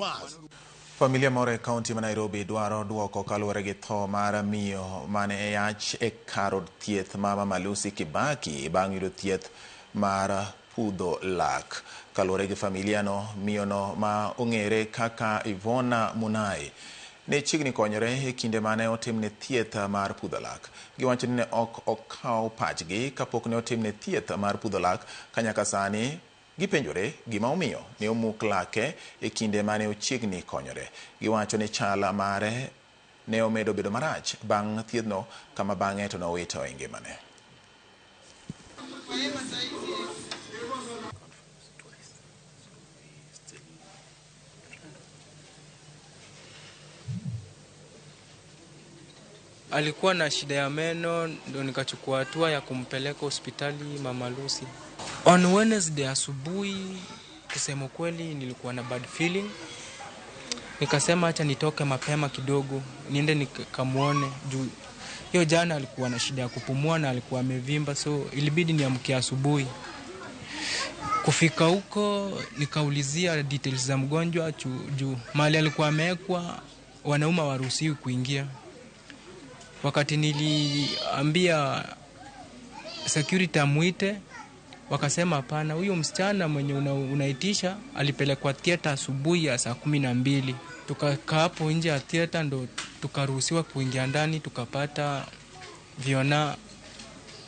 tumors. Familia moro e kaunti ma Nairobi dwaro duoko kaluwore gi tho mar miyo mane yach e kar od thieth ma Mama Lucy Kibaki bang' yudo thieth mar pudho lak. Kaluwore gi familia no, miyo no ma ong'ere kaka Ivona Munai ne chiegni konyore e kinde mane otimne thieth mar pudho lak. Giwacho ni ne ok okaw pachgi kapok ne otimne thieth mar pudho lak ka nyaka sani gipenjore gima omiyo ne omuk lake e kinde mane ochiegni konyore. Giwacho ni chal mare ne omedo bedo marach bang' thiethno kama bang'e to nowito ngimane. Alikuwa na shida ya meno, ndo nikachukua hatua ya kumpeleka hospitali Mama Lucy. On Wednesday asubuhi, kusema kweli, nilikuwa na bad feeling. Nikasema acha nitoke mapema kidogo niende nikamuone, juu hiyo jana alikuwa na shida ya kupumua na alikuwa amevimba, so ilibidi niamke asubuhi. Kufika huko nikaulizia details za mgonjwa juu mahali alikuwa amewekwa wanaume hawaruhusiwi kuingia. Wakati niliambia security amuite, wakasema hapana, huyo msichana mwenye unaitisha alipelekwa theater asubuhi ya saa 12. Tukakaa hapo nje ya theater ndo tukaruhusiwa kuingia ndani, tukapata Viona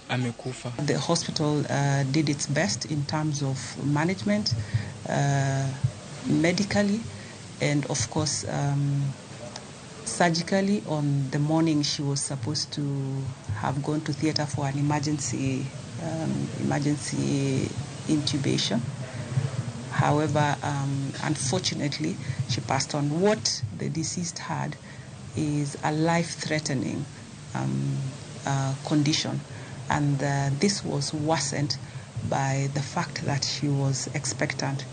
amekufa. The hospital did its best in terms of management, medically and of course surgically. On the morning she was supposed to have gone to theater for an emergency intubation. However, unfortunately, she passed on. What the deceased had is a life-threatening condition, and this was worsened by the fact that she was expectant.